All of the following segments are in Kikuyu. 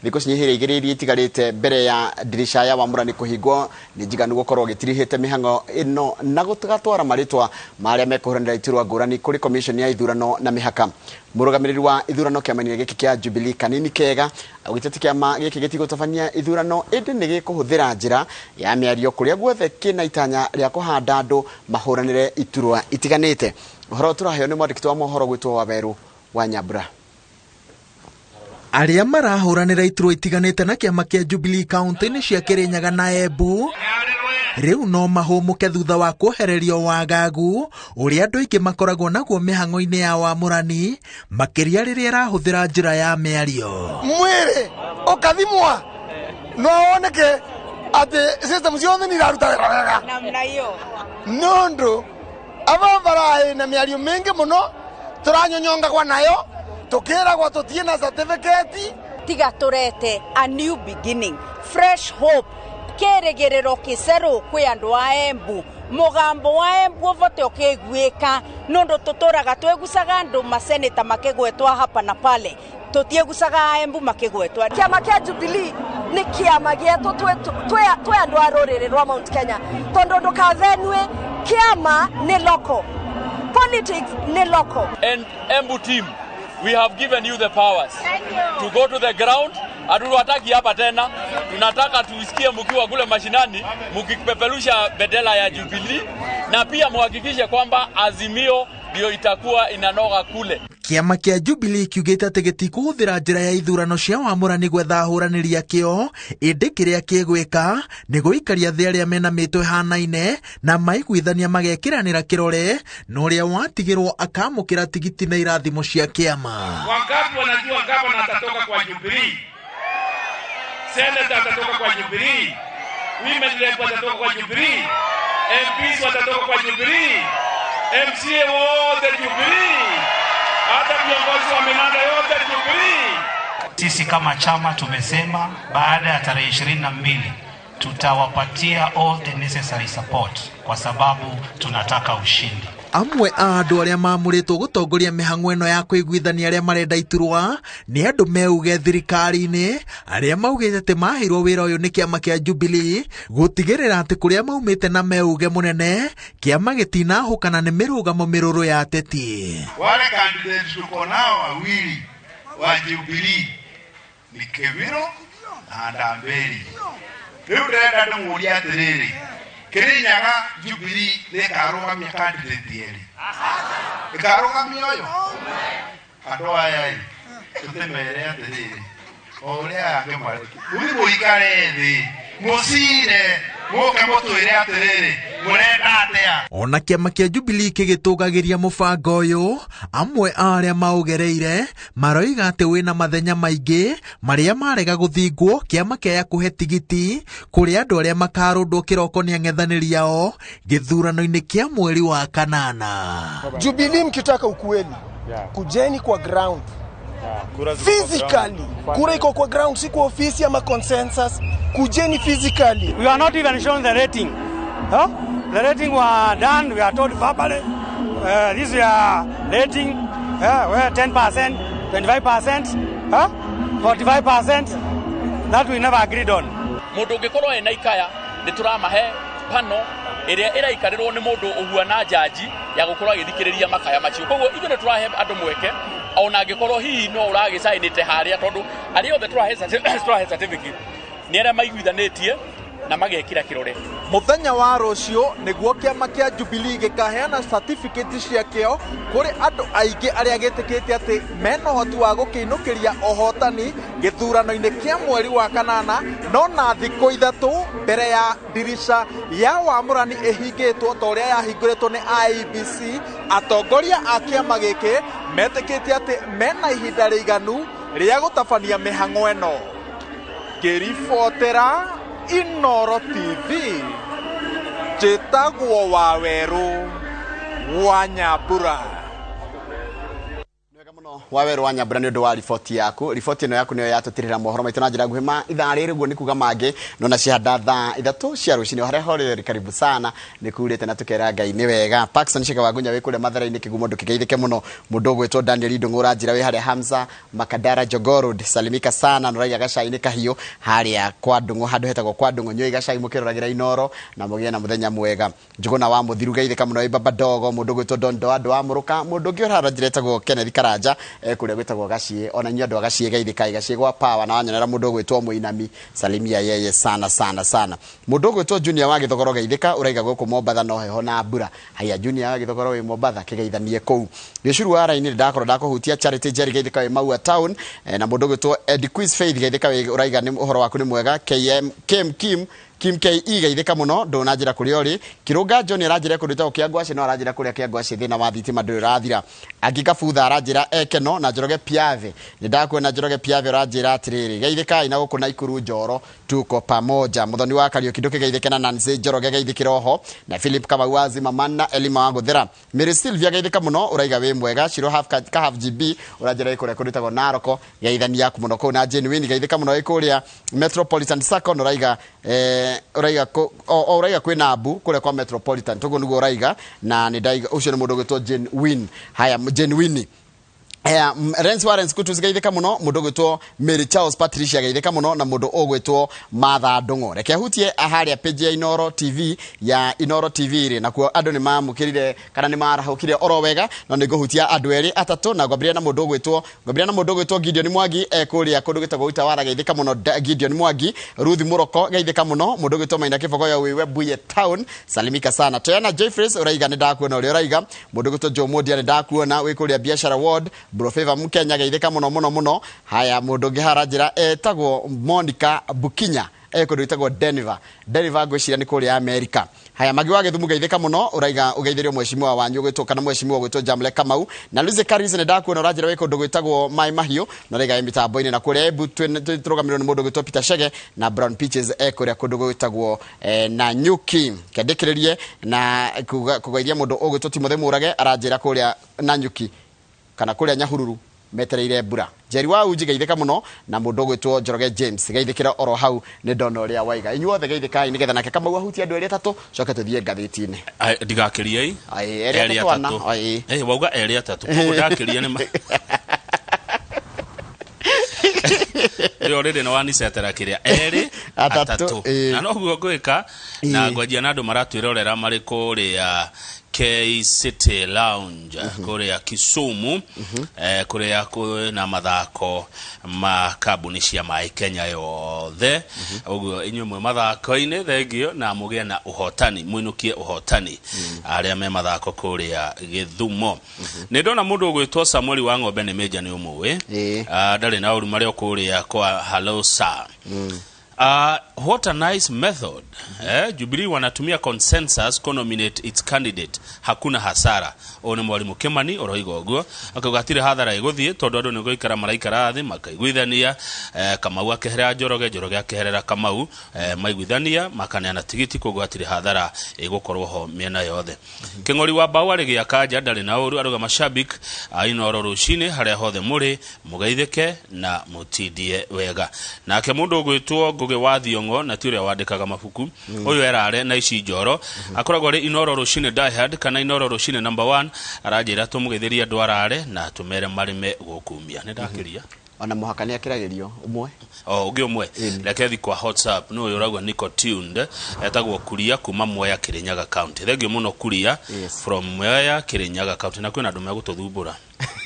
Thikũ cinyihĩire igĩrĩ iria itigarĩte mbere ya ndirisha ya wamũrani kũhingwo nĩ njiganu gũkorwo gĩtirihĩte mĩhang'o ĩno na gũgatwara marĩtwa ma arĩa mekũhũranĩra iturwa ngũrani kũrĩ commission ya ithurano na mĩhaka. Mũrũgamĩrĩri wa ithurano kĩama-inĩ gĩkĩ kĩa Jubilee Kanini Kega augĩte atĩ kĩama gĩkĩ gĩtigũtabania ithurano ĩndĩ nĩ gĩkũhũthĩra njĩra ya mĩario kũrĩa guothe kĩna itanya rĩa kũhanda andũ mahũranĩre iturwa itiganĩte. Ũhoro tũraheo nĩ mwandĩki wa mohoro gwĩtwo Wawerũ wa Nyambura. Arĩa marahũranĩra iturwa itiganĩte na kĩama kĩa Jubilee kaunti-inĩ cia Kirinyaga na Embu rĩu no mahũmũke thutha wa kwehererio wagagu ũrĩa andũ aingĩ makoragwo naguo mĩhang'o-inĩ ya wamũrani, makĩria rĩrĩa ĩrahũthĩra njĩra ya mĩario. Mwĩrĩ ũkathimwa no woneke atĩ system ciothe nĩ iraruta wĩra wega nĩ ũndũ aba baraĩ na mĩario mĩingĩ mũno tũranyonyongagwa nayo tukiragwo tutie na certificate. Tiga turete a new beginning, fresh hope, kĩrĩgĩrĩro kĩcerũ kwĩ andũ a Embu, mũgambo wa Embu ũvote ũkĩiguĩka nũndũ tũtũraga twĩgucaga andũ maseneta makĩgwetwa hapa na pale, tũtiegucaga a Embu makĩgwetwa. Kĩama kĩa Jubilee nĩ kĩama gĩetũ twĩ andũ a rũrĩrĩ rwa Mount Kenya, tondũ ndũkavenue kĩama nĩ local politics, nĩ local. And Embu team, we have given you the powers to go to the ground. Hatuwataki hapa tena, tunataka tusikie mkiwa kule mashinani mkipeperusha bendera ya Jubilee, na pia muhakikishe kwamba Azimio ndio itakuwa inanoga kule. Kĩama kĩa Jubilee kiugĩte atĩ gĩtikũhũthĩra njĩra ya ithurano cia wamũrani gwetha ahũranĩri akĩo, ĩndĩ kĩrĩa kĩgwĩka nĩ gũikaria thĩ arĩa mena mĩtwe ĩhanaine na maiguithania magekĩranĩra kĩrore na ũrĩa watigĩrwo akamũkĩra tigiti na irathimo cia kĩama. Wangapi wanajua gavana atatoka kwa Jubilee? Senator atatoka kwa Jubilee? Women rep watatoka kwa Jubilee? MPs watatoka kwa Jubilee? MCA wote Jubilee? Hata viongozi wa minanda yote Jubilee? Sisi kama chama tumesema baada ya tarehe 22 tutawapatia all the necessary support kwa sababu tunataka ushindi. Amwe a andũ arĩa mamũrĩtwo gũtongoria mĩhang'o ĩno ya kũiguithania arĩa marenda iturwa nĩ andũ meuge thirikari-inĩ arĩa maugĩte atĩ maheirwo wĩra ũyũ nĩ kĩama kĩa Jubilee gũtigĩrĩra atĩ kũrĩa maumĩte na meuge mũnene kĩama gĩtinahũkana nĩ mĩrũgamo mĩrũrũ ya ateti. Wale candidates tuko nao wawili wa Jubilee ni Kebiro na Ndamberi. Rĩu ndĩrenda ndĩmũrie atĩrĩrĩ, Kirinyaga Jubilee nĩ ĩkarũgamia candidate erĩ, ĩkarũgamia ũyũ? Andũ aya ĩ tũtĩmere atĩrĩrĩ, o ũrĩa aya angĩ marĩ mũthiĩ mũikare thĩ mũcire mũke mũtwĩre atĩrĩrĩ mũrenda atĩa. Ona kĩama kĩa Jubilee kĩgĩtũgagĩria mũbango ũyũ, amwe a arĩa maũgereire maroiga atĩ wĩna mathenya maingĩ marĩa marega gũthingwo kĩama kĩaya kũhe tigiti kũrĩ andũ arĩa makarũndwo kĩroko nĩ ang'ethanĩri ao gĩthurano-inĩ kĩa mweri wa kanana. Jubilee mkitaka ukweli, kujeni kwa ground physically. Kura iko kwa ground, si kwa ofisi ama consensus. Kujeni physically. We are not even shown the rating. Huh? The rating were done, we are told verbally. This is rating, well, 10%, 25%, huh? 45%. That we never agreed on. Mũndũ ũngĩkorwo ena ikaya nĩ tũramahe pano ĩrĩa ĩraikarĩrwo nĩ mũndũ ũhuana njanji ya gũkorwo agĩthikĩrĩria makaya macio. Koguo ithuĩ nĩ tũrahe andũ mweke ona angĩkorwo hihi no ũragĩcainĩte harĩa, tondũ arĩa othe tũrahe certificate nĩ arĩa maiguithanĩtie na magekĩra kĩrore. Mũthenya wa rũciũ nĩguo kĩama kĩa Jubilee gĩkaheana certificate ciakĩo kũrĩ andũ aingĩ arĩa gĩtĩkĩtie atĩ mena ũhoti wa gũkĩinũkĩria ũhotani gĩthurano-inĩ kĩa mweri wa kanana, no na thikũ ithatũ mbere ya ndirisha ya wamũrani ĩhingĩtwo ta ũrĩa yahingũrĩtwo nĩ IEBC. Atongoria a kĩama gĩkĩ metĩkĩtie atĩ mena ihinda rĩiganu rĩa gũtabania mĩhang'o ĩno. Ngĩribotera Inoro TV, njĩtagwo Wawerũ wa Nyambura. Wega mũno. Waweru wa Nyambura nĩ ũndũ wa riboti yaku. Riboti ĩno yaku nĩyo yatũtirĩra mohoro maitũ na njĩra nguhĩ ma ithaa rĩrĩ, ũguo nĩ kuga mangĩ nona cihanda thaa 3 cia rũcinĩ harĩa horĩrĩ. Karibu sana, nĩ kurĩte na tũkera Ngai nĩ wega. Paxson Sheka wa Ngunya wĩ kũrĩa Mathare-inĩ Kĩgumo, ndũkĩgeithĩke mũno. Mũndũ ũgwĩtwo Daniel Ndũng'ũ ũranjĩra wĩ harĩa Hamza Makadara Jogoo Road, salimika sana. Nũraiga gacai nĩ kahiũ harĩa kwa Ndũng'ũ, handũ hetagwo kwa Ndũng'ũ. Nyuai gacai mũkĩroragĩra Inoro na mũgĩe na mũthenya mwega. Njũgũna wa Mũthiru, geithĩka mũno wĩ baba dogo. Mũndũ ũgwĩtwo Don Doa andũ wa Mũrũka. Mũndũ ũngĩ ũraranjĩra etagwo Kenneth Karanja, kũrĩa gwĩtagwo Gaciĩ. Ona inyuĩ andũ a Gaciĩ geithĩkai, Gaciĩ gwa power. Na wanyonera mũndũ ũgwĩtwo Mũinami, salimia yeye sana sana sana. Mũndũ ũgwĩtwo Junior wa Gĩthogoro, geithĩka. Ũraiga gũkũ Mombatha no heho na mbura. Haya, Junior wa Gĩthogoro wĩ Mombatha, kĩgeithanie kũu. Gĩcuru wa raini ndakorwo ndakũhutia. Charity Jerry, geithĩka wĩ Maua Town. Na mũndũ ũgwĩtwo Eddie Quiz Faith, geithĩka wĩ ũraiga nĩ ũhoro waku nĩ mwega. KM Kim Kim Kim KE, geithĩka mũno, ndũnanjĩra kũrĩa ũrĩ. Kĩrũnga John aranjĩra kũndũ gwĩtagwo Kĩangwacĩ, no aranjĩra kũrĩa Kĩangwacĩ thĩna wa thitima ndũrĩ ũrathira. Angĩ Kabutha aranjĩra ekeno na Njoroge Piave, nĩ ndakuona Njoroge Piave. Ũranjĩra atĩrĩrĩ, geithĩkai na gũkũ Naikuru Njoro, tuko pamoja. Muthoni wa Kariũki, ndũkĩgeithĩke na Nancy Njoroge, geithĩkĩra oho na Philip Kamau wa Zimmerman na Elima wa Gũthera. Mary Sylvia, geithĩka mũno, ũraiga wĩ mwega. Shiro half ka half GB ũranjĩra wĩ kũrĩa kũndũ gwĩtagwo Naroko, geithania yaku mũno kũu. Na Jane Wini, geithĩka mũno wĩ kũrĩa Metropolitan Sacco, na ũraiga ũraiga o ũraiga kwĩna mbu kũrĩa kwa Metropolitan, toguo nĩguo ũraiga. Na nĩ ndaiga ũcio nĩ mũndũ ũgwĩtwo Jane Win. Haya, Jane Winnie. Renz Warren Kutus, geithĩka mũno. Mũndũ ũgwĩtwo Mary Charles Patricia, geithĩka mũno. Na mũndũ ũgwĩtwo Martha Ndũng'ũ. Reke hutie harĩa page ya Inoro TV, ya Inoro TV rĩ, nakuo andũ nĩ mamũkĩrire kana nĩ marahũkire oro wega, no nĩ ngũhutia andũ erĩ atatũ, na ngwambĩrĩria na mũndũ ũgwĩtwo Gideon Mwangi, kũrĩa kũndũ gwĩtagwo Utawala. Geithĩka mũno Gideon Mwangi. Ruth Mũroko, geithĩka mũno. Mũndũ ũgwĩtwo Maina Kĩbogoyo wĩ Webuye Town, salimika sana. Toyana Jeffries, ũraiga nĩ ndakuona ũrĩa ũraiga. Mũndũ ũgwĩtwo Joe Modia, nĩ ndakuona wĩ kũrĩa Biashara Ward. Bro Favor Mkenya, geithĩka mũno mũno mũno. Haya, mũndũ ũngĩ hara njĩra etagwo Monica Bukinya, kũndũ gwĩtagwo Denver. Denver ngwĩciria nĩ kũrĩa America. Haya, Magi wa Gĩthumu, geithĩka mũno. Ũraiga ũgeithĩrio mheshimiwa wanyu ũgwĩtwo kana mheshimiwa ũgwĩtwo Jamle Kamau. Na Lucy Karis, nĩ ndakuona, ũranjĩra wĩ kũndũ gwĩtagwo Mai Mahiũ na ũraiga wĩ mĩtambo-inĩ. Na kũrĩa Embu tũrũgamĩrĩrwo nĩ mũndũ ũgwĩtwo Peter Chege na Brown Peaches, kũrĩa kũndũ gwĩtagwo Nanyuki. Kendĩkĩrĩrie na kũgeithia mũndũ ũgwĩtwo Timothy Mũrage, aranjĩra kũrĩa Nanyuki kana kũrĩa Nyahururu metereire mbura. Njeri wa Uji, geithĩka mũno. Na mũndũ ũgwĩtwo Njoroge James, geithĩkĩra oro hau, nĩ ndona ũrĩa waiga. Inyuothe geithĩkai, nĩgetha nake Kamau ahutie andũ erĩ atatũ, coke tũthiĩ ngathĩti-inĩ. Ndigakĩriei. Ai, erĩ Erĩ atatũ ana. atatũ. Ai. Wauga erĩ atatũ, koguo ndakĩria nĩ rĩo rĩrĩ nĩ wanicetera kĩrĩa erĩ Atatũ, atatũ. Na noguo ngwĩka na ngwanjia na andũ maratwĩrorera marĩ kũrĩa K City Lounge kũrĩa Kisumu, kũrĩa kwĩna mathako ma kambuni cia maĩ Kenya yothe. Ũguo inyuĩ mwĩ mathako-inĩ, thengio na mũgĩe na ũhotani, mũinũkie ũhotani arĩa me mathako kũrĩa Gĩthumo. Nĩ ndona mũndũ ũgwĩtwo Samuel wa Ng'ombe, nĩ Mĩnja, nĩ ũmũĩ. Ndarĩ na ũru marĩa o kũrĩa kwa Hello Sir. What a nice method. Jubilee wanatumia consensus ku nominate its candidate. Hakuna hasara. Ũyũ nĩ mwarimu Kimani ũroiga ũguo. Akauga hatirĩ hathara ĩgũthiĩ tondũ andũ nĩ gũikara maraikara thĩ makaiguithania, Kamau akeherera Njoroge, Njoroge akeherera Kamau, maiguithania makaneana tigiti, koguo hatirĩ hathara ĩgũkorwo ho mĩena yothe. Kĩng'ori wa Mbao arĩ gĩakanja, ndarĩ na ũru, arauga mashabik a Inoro rũcinĩ harĩa hothe mũrĩ mũgeithĩke na mũtindie wega. Nake mũndũ ũgwĩtwo Ngũgĩ wa Thiong'o, na ti ũrĩa wandĩkaga mabuku, ũyũ erare na ici njoro, akoragwo arĩ Inoro rũcinĩ diehard kana Inoro rũcinĩ number one, aranjĩra tũmũgeithĩrie andũ arare na tũmere marĩme gũkumia. Nĩ ndakĩria. Ona mũhaka nĩ akĩragĩrio ũmwe. O ũngĩ ũmwe, reke thi kwa WhatsApp. Nĩ ũyũ ũrauga niko tuned, etagwo Kuria kuma Mwea, Kirinyaga County. Thengiũ mũno Kuria. From Mwea, Kirinyaga County. Na kwĩna andũ megũtũthumbũra.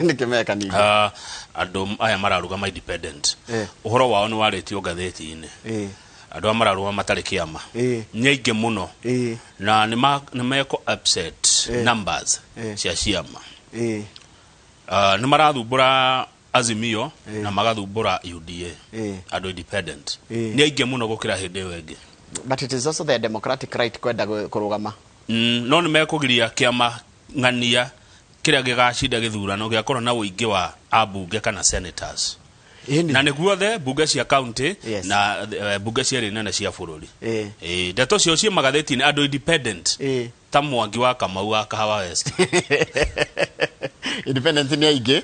Nĩkĩ meka ningĩ? Andũ aya mararugama independent, ũhoro wao nĩ warĩtio ngathĩti-inĩ. Andũ aya mararugama matarĩ kĩama nĩ aingĩ mũno na nĩ meko upset numbers cia ciama. Nĩ marathumbũra Azimio na magathumbũra UDA. Andũ independent nĩ aingĩ mũno gũkĩra hĩndĩ ĩyo ĩngĩ. But it is also their democratic right kwenda kũrũgama. No nĩ mekũgiria kĩama ng'ania kĩrĩa gĩgacinda gĩthurano gĩakorwo na ũingĩ wa ambunge kana senators, na nĩ guothe mbunge cia county na mbunge cierĩ nene cia bũrũri. Ndeto cio ciĩ magathĩti-inĩ, andũ independent ta Mwangi wa Kamau wa Kahawa West. Independent nĩ aingĩ.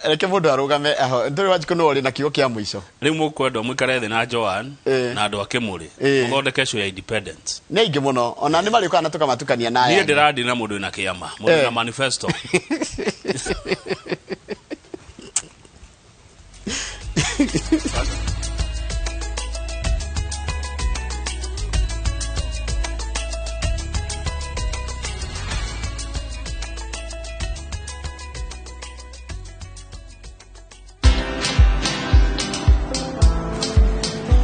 Reke mũndũ arũgame aho. Ndũrĩ Wanjikũ, nĩ ũrĩ na kiugo kĩa mũico? Rĩu mũkwendwo mũikare thĩ na Joan na andũ a Kĩmũrĩ, mũthondeke show ya independence. Nĩ aingĩ mũno, ona nĩ marĩũkaga na tũkamatukania na niĩ aya angĩ. Ndĩrandi na mũndũ wĩna kĩama, mũndũ wĩna manifesto.